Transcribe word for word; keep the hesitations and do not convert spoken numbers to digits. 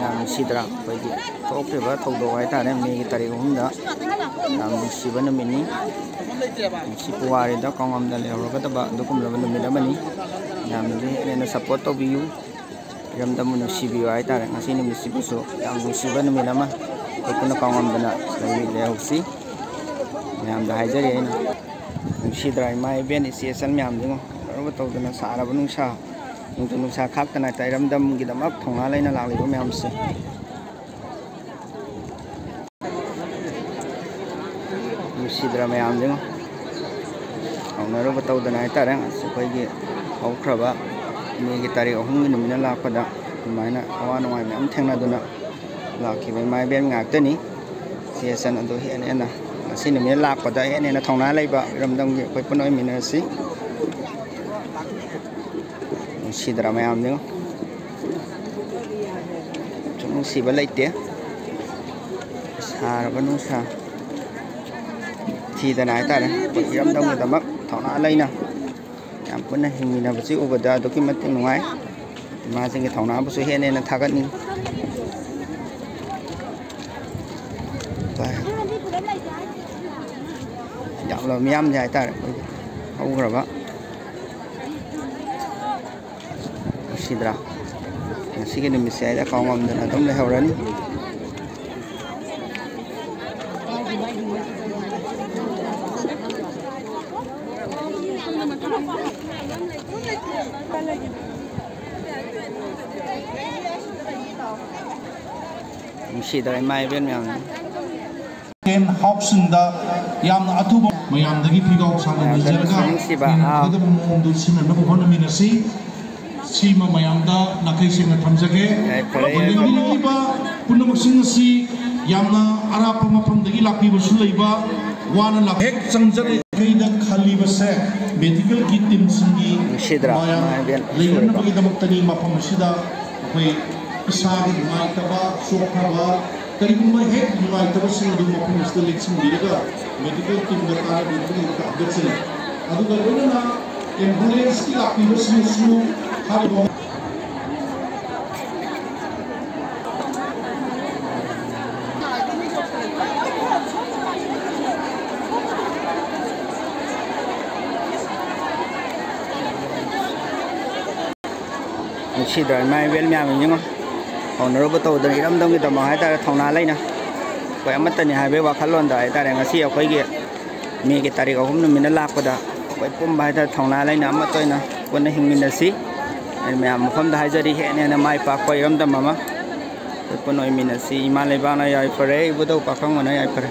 ꯌꯥꯝ ꯅꯨꯡꯁꯤꯗ꯭ꯔꯥ? ꯑꯩꯈꯣꯏꯒꯤ ꯊꯣꯛꯈ꯭ꯔꯤꯕ ꯊꯧꯗꯣꯛ ꯍꯥꯏꯇꯥꯔꯦ, ꯃꯦꯒꯤ ꯇꯥꯔꯤꯛ ꯑꯍꯨꯝꯗ ꯌꯥꯝ ꯅꯨꯡꯁꯤꯕ ꯅꯨꯃꯤꯠꯅꯤ꯫ ꯅꯨꯡꯁꯤ ꯄꯨꯋꯥꯔꯤꯗ ꯀꯥꯎꯉꯝꯗ ꯂꯩꯍꯧꯔꯒꯗꯕ ꯑꯗꯨꯒꯨꯝꯂꯕ ꯅꯨꯃꯤꯠ ꯑꯃꯅꯤ꯫ ꯃꯌꯥꯝꯅꯁꯨ ꯍꯦꯟꯅ ꯍꯦꯟꯅ ꯁꯞꯄꯣꯔꯠ ꯇꯧꯕꯤꯌꯨ, ꯏꯔꯝꯗꯝꯕꯨ ꯅꯨꯡꯁꯤꯕꯤꯌꯨ ꯍꯥꯏꯇꯥꯔꯦ꯫ ꯉꯁꯤ ꯅꯨꯃꯤꯠꯁꯤꯕꯨꯁꯨ ꯌꯥꯝ ꯅꯨꯡꯁꯤꯕ ꯅꯨꯃꯤꯠ ꯑꯃ ꯑꯩꯈꯣꯏ ꯄꯨꯟꯅ ꯀꯥꯎꯉꯝꯗꯅ ꯂꯩ-, ꯂꯩꯍꯧꯁꯤ꯫ ꯃꯌꯥꯝꯗ ꯍꯥꯏꯖꯔꯤ ꯑꯩꯅ꯫ ꯅꯨꯡꯁꯤꯗ꯭ꯔꯥ ꯏꯃꯥ ꯏꯕꯦꯟ ꯏꯆꯦ ꯏꯆꯜ ꯃꯌꯥꯝꯁꯤꯡ ꯍꯧꯅꯔꯨꯕ ꯇꯧꯗꯅ ꯁꯥꯔꯕ ꯅꯨꯡꯁꯥ, ꯅꯣꯡꯖꯨ ꯅꯨꯡꯁꯥ ꯈꯥꯛꯇꯅ ꯍꯦꯛꯇ ꯏꯔꯝꯗꯝꯒꯤꯗꯃꯛ ꯊꯧꯅꯥ ꯂꯩꯅ ꯂꯥꯛꯂꯤꯕ ꯃꯌꯥꯝꯁꯦ꯫ ꯅꯨꯡꯁꯤꯗ꯭ꯔ ꯃꯌꯥꯝꯁꯤꯡ ꯍꯧꯅꯔꯨꯕ ꯇꯧꯗꯅ ꯍꯥꯏꯇꯥꯔꯦ꯫ ꯑꯁ, ꯑꯩꯈꯣꯏꯒꯤ ꯍꯧꯈ꯭ꯔꯕ ꯃꯦꯒꯤ ꯇꯥꯔꯤꯛ ꯑꯍꯨꯝꯒꯤ ꯅꯨꯃꯤꯠꯅ ꯂꯥꯛꯄꯗ ꯑꯗꯨꯃꯥꯏꯅ ꯑꯋꯥ ꯅꯨꯡꯉꯥꯏ ꯃꯌꯥꯝ ꯊꯦꯡꯅꯗꯨꯅ ꯂꯥꯛꯈꯤꯕ ꯏꯃꯥ ꯏꯕꯦꯟ ꯉꯥꯛꯇꯅꯤ꯫ ꯁꯦꯁꯟ ꯑꯗꯨ ꯍꯦꯟꯅ ꯍꯦꯟꯅ ꯉꯁꯤ ꯅꯨꯃꯤꯠ ꯂꯥꯛꯄꯗ ꯍꯦꯟꯅ ꯍꯦꯟꯅ ꯊꯧꯅꯥ ꯂꯩꯕ ꯏꯔꯝꯗꯝꯒꯤ ꯑꯩꯈꯣꯏ ꯄꯨꯟꯅ ꯑꯣꯏꯃꯤꯟꯅꯔꯁꯤ꯫ ꯅꯨꯡꯁꯤꯗ꯭ꯔꯥ ꯃꯌꯥꯝꯗꯨ? ꯁꯨꯝ ꯅꯨꯡꯁꯤꯕ ꯂꯩꯇꯦ꯫ ꯁꯥꯔꯕ ꯅꯨꯡꯁꯥ ꯊꯤꯗꯅ ꯍꯥꯏꯇꯥꯔꯦ, ꯑꯩꯈꯣꯏ ꯏꯔꯝꯗꯝꯒꯤꯗꯃꯛ ꯊꯧꯅꯥ ꯂꯩꯅ ꯌꯥꯝ ꯄꯨꯟꯅ ꯍꯤꯡꯃꯤꯟꯅꯕꯁꯤ ꯎꯕꯗ ꯑꯗꯨꯛꯀꯤ ꯃꯇꯤꯛ ꯅꯨꯡꯉꯥꯏ꯫ ꯏꯃꯥꯁꯤꯡꯒꯤ ꯊꯧꯅꯥꯕꯨꯁꯨ ꯍꯦꯟꯅ ꯍꯦꯟꯅ ꯊꯥꯒꯠꯅꯤꯡ꯫ ꯌꯥꯝꯂꯕ ꯃꯤꯌꯥꯝꯁꯦ ꯍꯥꯏꯇꯥꯔꯦ, ꯑꯩꯈꯣꯏꯒꯤ ꯍꯧꯈ꯭ꯔꯕ꯫ ꯅꯨꯡꯁꯤꯗ꯭ꯔꯥ? ꯉꯁꯤꯒꯤ ꯅꯨꯃꯤꯠꯁꯦ ꯑꯩꯅ ꯀꯥꯎꯉꯝꯗꯅ ꯑꯗꯨꯝ ꯂꯩꯍꯧꯔꯅꯤ꯫ ꯅꯨꯡꯁꯤꯗ꯭ꯔꯥ ꯏꯃꯥ ꯏꯕꯦꯟ ꯃꯌꯥꯝ? ꯇꯦꯟ ꯍꯥꯎꯁꯁꯤꯡꯗ ꯌꯥꯝꯅ ꯑꯊꯨꯕ ꯃꯌꯥꯝꯗꯒꯤ ꯐꯤꯒꯥꯎ ꯁꯥꯡꯅ ꯌꯥꯝꯅ ꯅꯤꯖꯔꯒ ꯅꯨꯡꯁꯤ ꯅꯨꯡꯁꯤꯕ, ꯍꯦꯟꯅ ꯑꯥ꯫ ꯐꯒꯗꯕ ꯃꯑꯣꯡꯗ ꯁꯤꯟꯅꯅꯕ ꯍꯣꯠꯅꯃꯤꯟꯅꯁꯤ꯫ ꯁꯤꯃ ꯃꯌꯥꯝꯗ ꯅꯥꯈꯩ ꯁꯦꯡꯅ ꯊꯝꯖꯒꯦ꯫ ꯌꯥꯏꯐꯔꯦ, ꯌꯥꯏꯐꯔꯦ꯫ ꯌꯦꯡꯕꯤꯔꯛꯂꯤꯕ ꯄꯨꯝꯅꯃꯛꯁꯤꯡ ꯑꯁꯤ ꯌꯥꯝꯅ ꯑꯔꯥꯞꯄ ꯃꯐꯝꯗꯒꯤ ꯂꯥꯛꯄꯤꯕꯁꯨ ꯂꯩꯕ, ꯋꯥꯅ ꯂꯥꯛ-, ꯍꯦꯛ ꯆꯪꯖꯔꯛꯏ꯫ ꯃꯥꯏꯀꯩꯗ ꯈꯜꯂꯤꯕꯁꯦ ꯃꯦꯗꯤꯀꯦꯜꯒꯤ ꯇꯤꯝꯁꯤꯡꯒꯤ ꯅꯨꯡꯁꯤꯗ꯭ꯔꯥ? ꯃꯌꯥꯝ ꯃꯥꯏ ꯏꯕꯦꯟ ꯂꯩꯅꯅꯕꯒꯤꯗꯃꯛꯇꯅꯤ꯫ ꯃꯐꯝ ꯑꯁꯤꯗ ꯑꯩꯈꯣꯏ ꯏꯁꯥꯒꯤ ꯅꯨꯡꯉꯥꯏꯇꯕ, ꯆꯣꯛꯊꯕ, ꯀꯔꯤꯒꯨꯝꯕ ꯍꯦꯛ ꯅꯨꯡꯉꯥꯏꯇꯕꯁꯤꯡ ꯑꯗꯨ ꯃꯐꯝ ꯑꯁꯤꯗ ꯂꯦꯡꯁꯤꯟꯕꯤꯔꯒ ꯃꯦꯗꯤꯀꯦꯜ ꯇꯤꯝꯗ ꯇꯥꯟꯅꯕꯤꯕꯒꯤꯗꯃꯛꯇ ꯍꯥꯞꯆꯔꯤ꯫ ꯑꯗꯨꯒ ꯂꯣꯏꯅꯅ ꯑꯦꯝꯕꯨꯂꯦꯟꯁꯀꯤ ꯂꯥꯛꯄꯤꯕꯁꯤꯡꯁꯨ ꯍꯥꯏꯔꯤꯕ ꯅꯨꯡꯁꯤꯗ꯭ꯔꯣ ꯏꯃꯥ ꯏꯕꯦꯟ ꯃꯌꯥꯝ ꯌꯦꯡꯉꯣ, ꯍꯧꯅꯔꯨꯕ ꯇꯧꯗꯅ ꯏꯔꯝꯗꯝꯒꯤꯗꯃꯛ ꯍꯥꯏꯇꯥꯔꯦ ꯊꯧꯅꯥ ꯂꯩꯅ ꯑꯩꯈꯣꯏ ꯑꯃꯠꯇꯅꯤ ꯍꯥꯏꯕꯒꯤ ꯋꯥꯈꯜꯂꯣꯟꯗ ꯍꯥꯏꯇꯥꯔꯦ ꯉꯁꯤ ꯑꯩꯈꯣꯏꯒꯤ ꯃꯦꯒꯤ ꯇꯥꯔꯤꯛ ꯑꯍꯨꯝ ꯅꯨꯃꯤꯠꯅ ꯂꯥꯛꯄꯗ ꯑꯩꯈꯣꯏ ꯄꯨꯝꯕ ꯍꯥꯏꯇꯥꯔꯦ ꯊꯧꯅꯥ ꯂꯩꯅ ꯑꯃꯠꯇ ꯑꯣꯏꯅ ꯄꯨꯟꯅ ꯍꯤꯡꯃꯤꯟꯅꯁꯤ꯫ ꯑꯩ ꯃꯌꯥꯝ ꯃꯐꯝꯗ ꯍꯥꯏꯖꯔꯤ ꯍꯦꯟꯅ ꯍꯦꯟꯅ ꯃꯥꯏ ꯄꯥꯛꯄ ꯏꯔꯝꯗꯝ ꯑꯃ ꯑꯩꯈꯣꯏ ꯄꯨꯟꯅ ꯑꯣꯏꯃꯤꯟꯅꯁꯤ꯫ ꯏꯃꯥ ꯂꯩꯕꯥꯛꯅ ꯌꯥꯏꯐꯔꯦ, ꯏꯕꯨꯙꯧ ꯄꯥꯈꯪꯕꯅ ꯌꯥꯏꯐꯔꯦ꯫